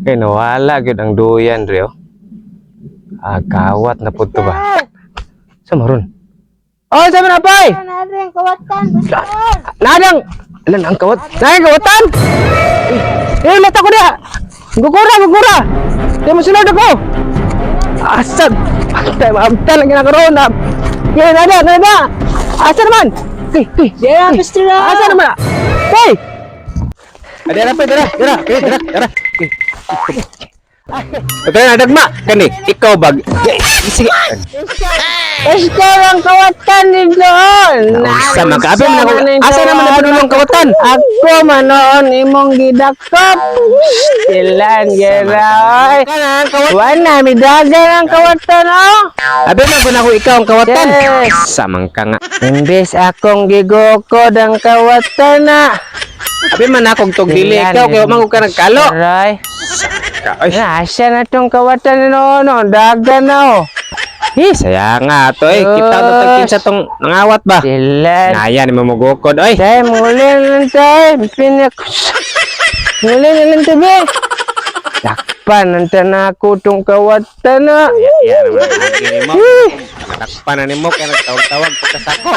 Eh, nawala gyud ang duyan dre oh. Ah, kawat na pud to ba? Sa maron. Oh, sabi na pay. Nadang kawatan, Pastor. Nadang Alan ang kawat. Nadang kawatan. Eh, lata ko dia. Gukura, gukura. Di mo sunod ako. Asa? Pantay, maabtan lang ginakaroon na. Eh, nada, nada. Asa naman? Hey, hey. Dira, Pastor. Asa naman? Hey! Dara pa, dara, dara, dara, dara, dara. Ito na, dagma. Kani, ikaw bag. Sige. Pastor, ang kawatan ni doon. Sa man ka, abi man ako. Asa naman ang padulong kawatan? Ako manoon imong gidakop. Silan gira oy. Kanang kawatan. Wala mi dagan ang kawatan oh. Abi man kun ako ikaw ang kawatan. Yes. Samang ka nga. Imbes akong gigukod ang kawatan na. Abi man akong tug dili ikaw kay man ko ka nagkalo. Aray. Ay, Asa na tong kawatan ni noon oh. Dagan na oh. eh, saya nga to eh. Kita to tag kinsa tong nangawat ba? Silan. Naya ni mamugukod oy. Tay, muli na lang tay. Pinak... Muli na lang tabi. Dakpan, nanta na ako tong kawatan na. Ya naman ang mo. Takpan na nimo kay nagtawag-tawag pagkasako.